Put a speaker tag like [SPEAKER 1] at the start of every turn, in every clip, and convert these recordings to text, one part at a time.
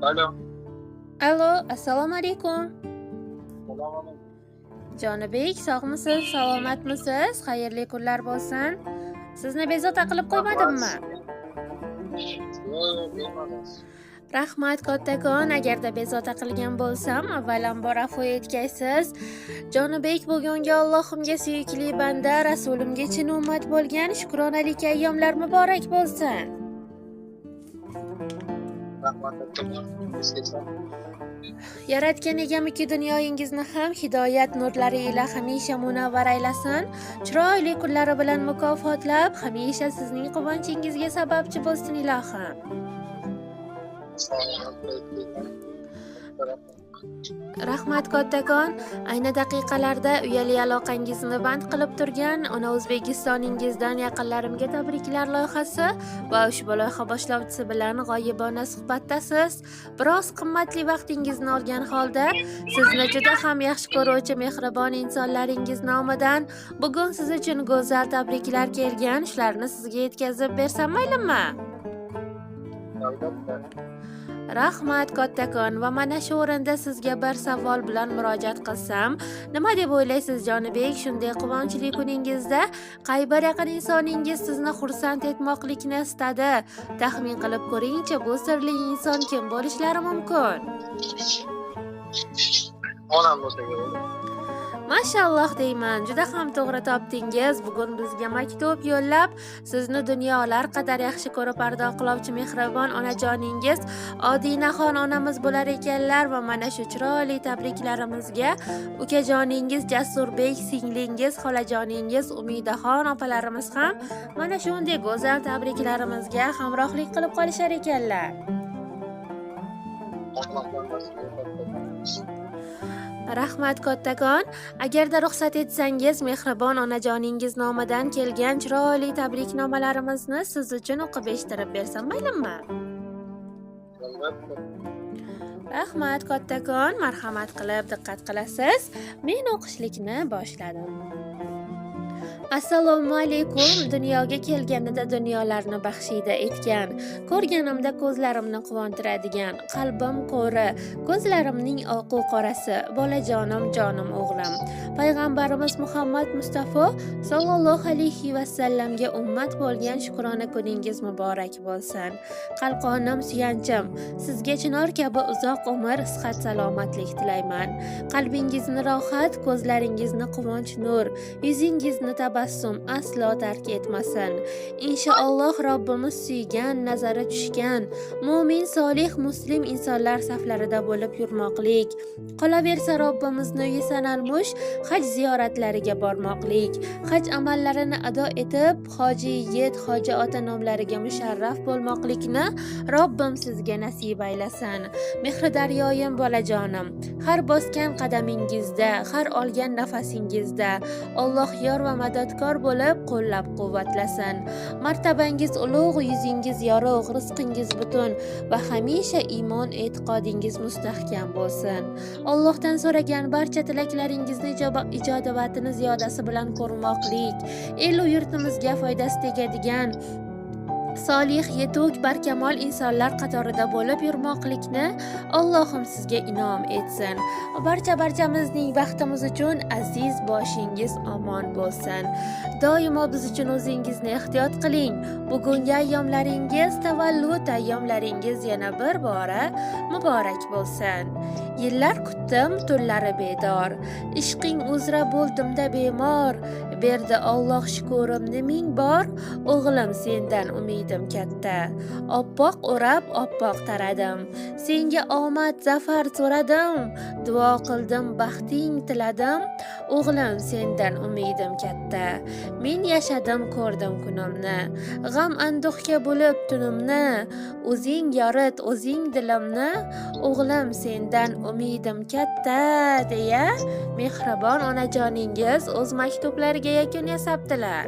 [SPEAKER 1] Alo.
[SPEAKER 2] Alo, assalomu alaykum.
[SPEAKER 1] Assalomu alaykum.
[SPEAKER 2] Jonibek, sog'misiz, salomatmisiz? Xayrli kunlar bo'lsin. Sizni bezovta qilib qo'ymadimmi?
[SPEAKER 1] Yo'q, bemalol.
[SPEAKER 2] Rahmat kattakon. Agarda bezovta qilgan bo'lsam, avvalambor afu etgaysiz. Jonibek, bugungi Allohimga suyukli banda, rasulimga chin ummat bo'lgan shukronalik ayyomlar muborak bo'lsin.
[SPEAKER 1] Rahmat kattakon.
[SPEAKER 2] Yaratgan egam ikki dunyoyingizni ham hidoyat nurlari ila hamisha munavvar aylasin, chiroyli kunlari bilan mukofotlab, hamisha sizning quvonchingizga sababchi bo'lsin ilohim. Rahmat kattakon. Ayni daqiqalarda uyali aloqangizni band qilib turgan ona O'zbekistoningizdan yaqinlarimga tabriklar loyihasi va ushbu loyiha boshlovchisi bilan g'oyibona suhbatdasiz. Biroz qimmatli vaqtingizni olgan holda sizni juda ham yaxshi ko'ruvchi mehribon insonlaringiz nomidan bugun siz uchun go'zal tabriklar kelgan. Shularni sizga yetkazib bersam maylimi?
[SPEAKER 1] Albatta.
[SPEAKER 2] Rahmat kattakon. Va mana shu o'rinda sizga bir savol bilan murojaat qilsam, nima deb o'ylaysiz Jonibek, shunday quvonchli kuningizda qay bir yaqin insoningiz sizni xursand etmoqlikni istadi? Taxmin qilib ko'ringchi, bu sirli inson kim bo'lishlari mumkin?
[SPEAKER 1] Onam bo'lsa kerak.
[SPEAKER 2] Mashalloh deyman, juda ham to'g'ri topdingiz. Bugun bizga maktub yo'llab, sizni dunyolar qadar yaxshi ko'rib ardoqlovchi mehribon onajoningiz Odinaxon onamiz bo'lar ekanlar va mana shu chiroyli tabriklarimizga ukajoningiz Jasurbek, singlingiz, xolajoningiz Umidaxon opalarimiz ham mana shunday go'zal tabriklarimizga hamrohlik qilib qolishar ekanlar. Rahmat kattakon. Agarda ruxsat etsangiz, mehribon onajoningiz nomidan kelgan chiroyli tabriknomalarimizni siz uchun o'qib eshittirib bersam maylimi?
[SPEAKER 1] Albatta.
[SPEAKER 2] Rahmat kattakon. Marhamat qilib diqqat qilasiz. Men o'qishlikni boshladim. Assalomu alaykum. Dunyoga kelganida dunyolarni baxshida etgan, ko'rganimda ko'zlarimni quvontiradigan, qalbim qo'ri, ko'zlarimning oqu qorasi, bolajonim, jonim o'g'lim. Payg'ambarimiz Muhammad Mustafa sallallohu alayhi va sallamga ummat bo'lgan shukrona kuningiz muborak bo'lsin. Qalqonim, suyanchim, sizga chinor kabi uzoq umr, sihat, salomatlik tilayman. Qalbingizni rohat, ko'zlaringizni quvonch nur, yuzingizni tabassum aslo tark etmasin. Inshaalloh Robbimiz suygan, nazari tushgan mo'min, solih, muslim insonlar saflarida bo'lib yurmoqlik, qolaversa Robbimizni uyi sanalmush haj ziyoratlariga bormoqlik, haj amallarini ado etib, hoji yigit, hoji ota nomlariga musharraf bo'lmoqlikni Robbim sizga nasib aylasin. Mehri daryoyim bolajonim, har bosgan qadamingizda, har olgan nafasingizda Alloh yor va madadkor bo'lib qo'llab-quvvatlasin. Martabangiz ulug', yuzingiz yorug', rizqingiz butun va hamisha iymon e'tiqodingiz mustahkam bo'lsin. Allohdan so'ragan barcha tilaklaringizni ijobatini ziyodasi bilan ko'rmoqlik, el yurtimizga foydasi tegadigan solih, yetuk, barkamol insonlar qatorida bo'lib yurmoqlikni Allohim sizga inom etsin. Barcha-barchamizning baxtimiz uchun aziz boshingiz omon bo'lsin. Doimo biz uchun o'zingizni ehtiyot qiling. Bugungi ayyomlaringiz, tavallud ayyomlaringiz yana bir bora muborak bo'lsin. Yillar kutdim, tunlari bedor. Ishqing uzra bo'ldimda bemor. Berdi Alloh shukurimni ming bor. O'g'lim, sendan umidim katta. Oppoq o'rab, oppoq taradim. Senga omad, zafar so'radim. Duo qildim, baxting tiladim. O'g'lim, sendan umidim katta. Men yashadim, ko'rdim kunimni. G'am anduhga bo'lib tunimni. O'zing yorit, o'zing dilimni. O'g'lim, sendan umidim katta, deya mehribon onajoningiz o'z maktublariga yakun yasabdilar.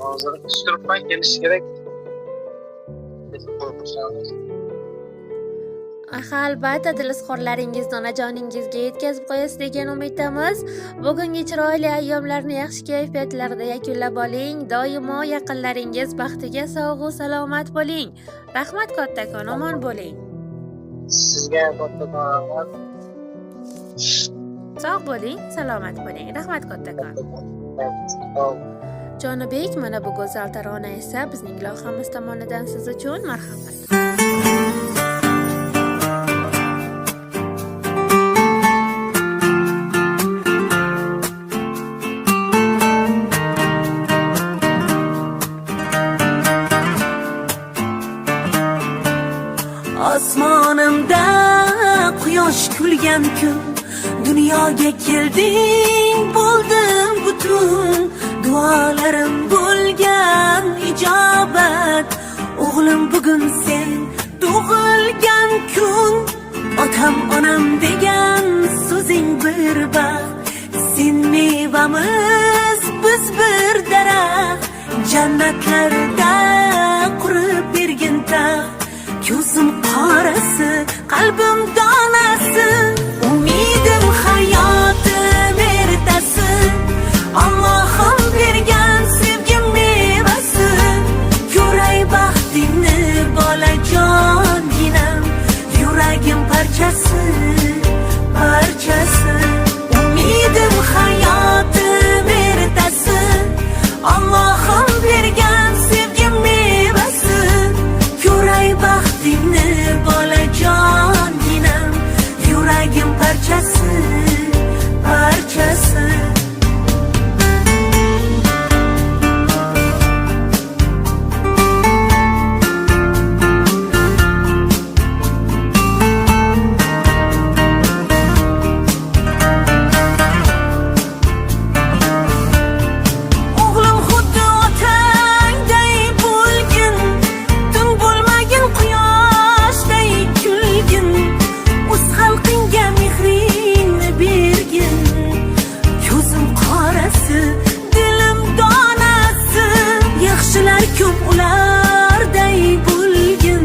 [SPEAKER 1] Hozir kutib turibman, kelishi kerak.
[SPEAKER 2] Ha, albatta dil izhorlaringizni onajoningizga yetkazib qo'yasiz degan umiddamiz. Bugungi chiroyli ayyomlarni yaxshi kayfiyatlarda yakunlab oling. Doimo yaqinlaringiz baxtiga sog'u salomat bo'ling. Rahmat kattakon, omon bo'ling.
[SPEAKER 1] Sizga ham kattakon rahmat.
[SPEAKER 2] Sog' bo'ling, salomat bo'ling. Rahmat kattakon.
[SPEAKER 1] Sog'
[SPEAKER 2] Jonibek, mana bu go'zal tarona esa bizning loyihamiz tomonidan siz uchun, marhamat.
[SPEAKER 3] Osmonimda quyosh kulgan kun, dunyoga kelding, bo'ldim butun. Duolarim bo'lgan ijobat, o'g'lim, bugun sen tug'ilgan kun. Otam, onam degan so'zing bir baxt. Sen mevamiz, biz bir daraxt. Jannatlarda qurib bergin taxt. Ko'zim qorasi, qalbim donasi, umidim, hayotim ertasi, Allohim bergan sevgim mevasi. Ko'ray baxtingni, bolajonginam, yuragim parchasi, parchasi. Umidim, hayotim ertasi, Allohim bergan sevgim mevasi. Ko'ray baxtingni, bolajonginam, yuragim parchasi, parchasi. O'g'lim, xuddi otangday bo'lgin, tun bo'lmagin, quyoshday kulgin, o'z xalqingga mehringni bergin. Ko'zim qorasi, dilim donasi, yaxshilar ko'p, ularday bo'lgin.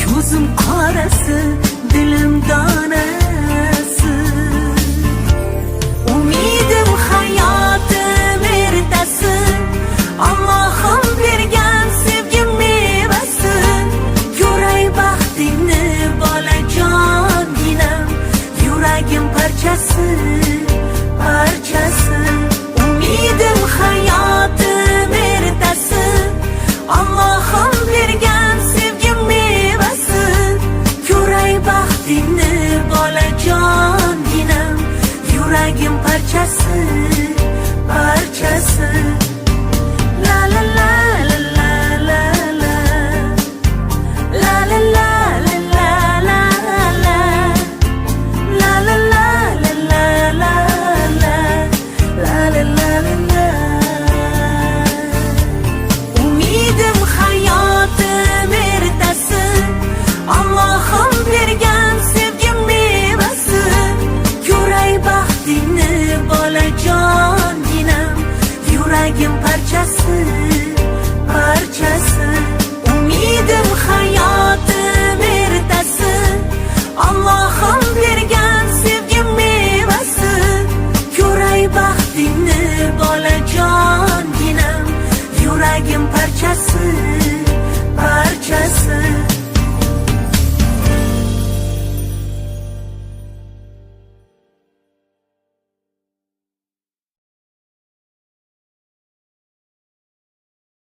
[SPEAKER 3] Ko'zim qorasi, dilim donasi, umidim, hayotim ertasi, Allohim bergan sevgim mevasi. Ko'ray baxtingni, bolajonginam, yuragim parchasi, parchasi. Umidim, hayotim ertasi, Allohim bergan sevgim mevasi. Ko'ray baxtingni, bolajonginam, yuragim parchasi, parchasi. La la la la la la la. La la la la la la la. La la la la la la la. La la la la la. Umidim, hayotim ertasi, Allohim bergan sevgim mevasi. Ko'ray baxtingni, bolajonginam, yuragim parchasi, parchasi. Umidim, hayotim ertasi, Allohim bergan sevgim mevasi. Ko'ray baxtingni, bolajonginam, yuragim parchasi.